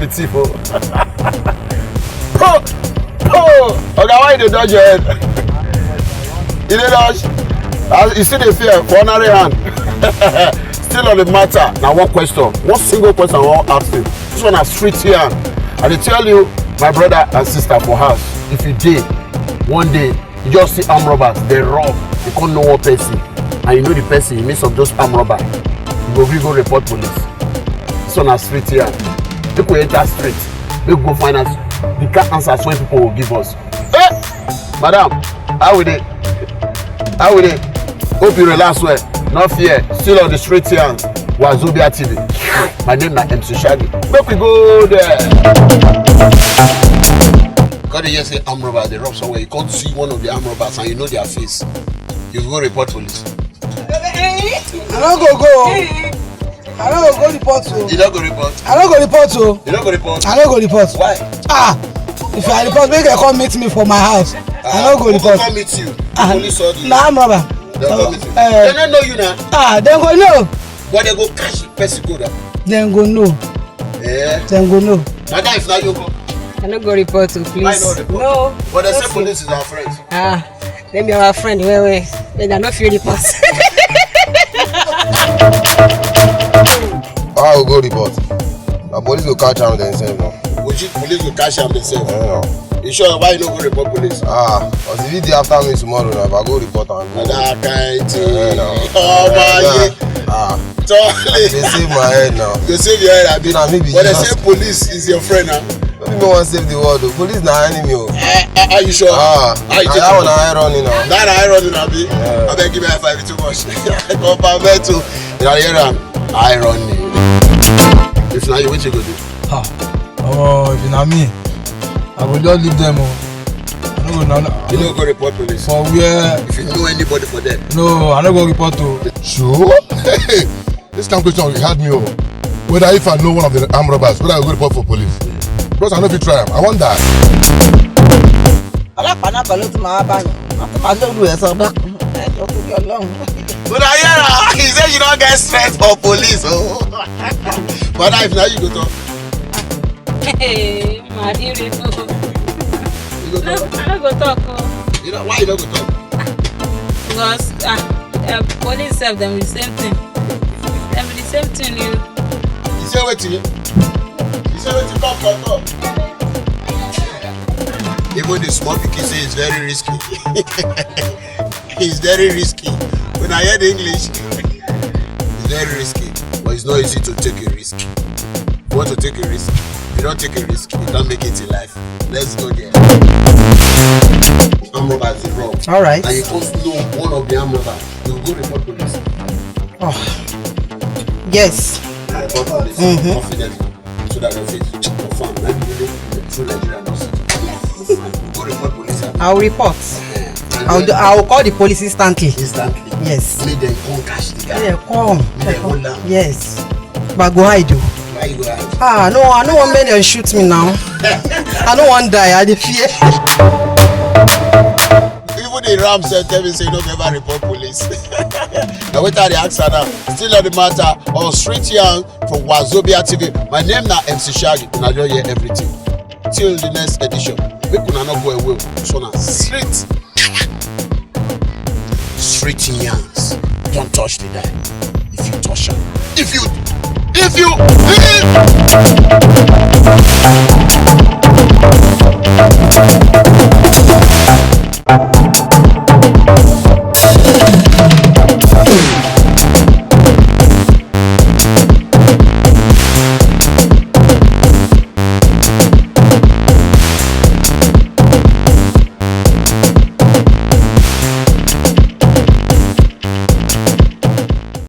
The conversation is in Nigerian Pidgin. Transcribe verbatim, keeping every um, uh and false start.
Thief o. Po! Po! Oga, why you dey dodge your head? You dey dodge? As you still dey fear for ordinary hand. Still on the matter, na one question, one single question I wan ask you. This one na street yarn. I dey tell you, my brother and sister for house, if you dey one day, you just see armed robbers dey rob, you come know one person, and you know the person, you meet some those armed robbers, you go gree go report police? This one na street yarn. Make we enter street, make we go find out the kind answers wey people go give us. Hey! Madam, how we dey? How we dey? Hope you relax well. No fear, still on the street yarn. Wazobia T V. My name na M C Shaggy. Make we go there. Come dey hear say armed robbers dey rob somewhere. You come see one of the armed robbers and you know their face. You go report police. I no go go. I no go go report o. You no go report. I no go report o. You no go report. I no go report. Why? Ah, if I report, make dem come meet me for my house. I no go report. Come meet you. Ah, police or the. Na armed robber. Dem come meet you. Eh. Dem no know you na. Ah, dem go know. But dem go catch the person go down. Dem go know. Eh. Dem go know. Madam, if na you come. I no go report o, please. Why no report? No. But dem say police is our friends. Ah. Dem be our friend well well. But I no fit report. How I go go report? Na police go catch am themselves now. Police go catch am themselves. Yeah. You sure? Why you no go report police? Ah, cause if he dey after me tomorrow now, if I go report am. Na that kind thing. Yeah, no. Oh my God. Ah. Totally. Dey save my head now. Dey save your head, abi. Na me be Jesus. But dem say police is your friend, huh? No be me wan save the world o. Police na enemy o. Eh, eh, are you sure? Ah, how you take that one na irony na. That na irony na be. Yeah. Abeg give me high five too much. Confirm it o. You na hear am? Irony. If na you, wetin you go do? Ah, oh, if na me, I go just leave them o. I no go na. You no go report police. For where? If you know anybody for there. No, I no go report o. Sure. This kind question you had me o. Whether if I know one of the armed robbers, whether I go report for police. Because I no fit try am. I wan die. Ọlọ́pàá náà kan ló tún máa bá yàn. Wọ́n tún máa lóru ẹ̀ sọ bá. Ẹ jọ kúrò Ọlọ́run. But I hear her. He say you don't get strength for police. Oh. But if now you go talk. Hey, my dear. You go talk. No, I no go talk. Oh. You know why you no go talk? Because ah, uh, police sef dem be the same thing. Dem be the same thing. You. You say wetin? You say wetin? Come, come, come. Even the small pikin say it's very risky. It's very risky. When I hear the English, it's very risky. But it's not easy to take a risk. If you want to take a risk, if you don't take a risk, you can't make it in life. Let's go there. Armed robbers dey rob. All right. And you come know one of the armed robbers. You go report police. Oh. Yes. Report police. Mm-hmm. Confidently. So that they fit confirm. Let me know the true Nigerian person. Go report police. I'll report. And I'll, then do, I'll call the police instantly. Instantly. Yes. Make them come catch the guy. Yeah, come. Make them hold down. Yes. But go hide o. Why you go hide? Ah, no, I no want make them shoot me now. I no wan die. I dey fear. Even the ram sef tell me say no go ever report police. Na wetin I dey ask her now. Still on the matter on street yarn for Wazobia T V. My name na M C Shaggy. Una don hear everything. Till the next edition. Make una no go away o. So na street street yarns. Don't touch the dime. If you touch am, if you, if you, if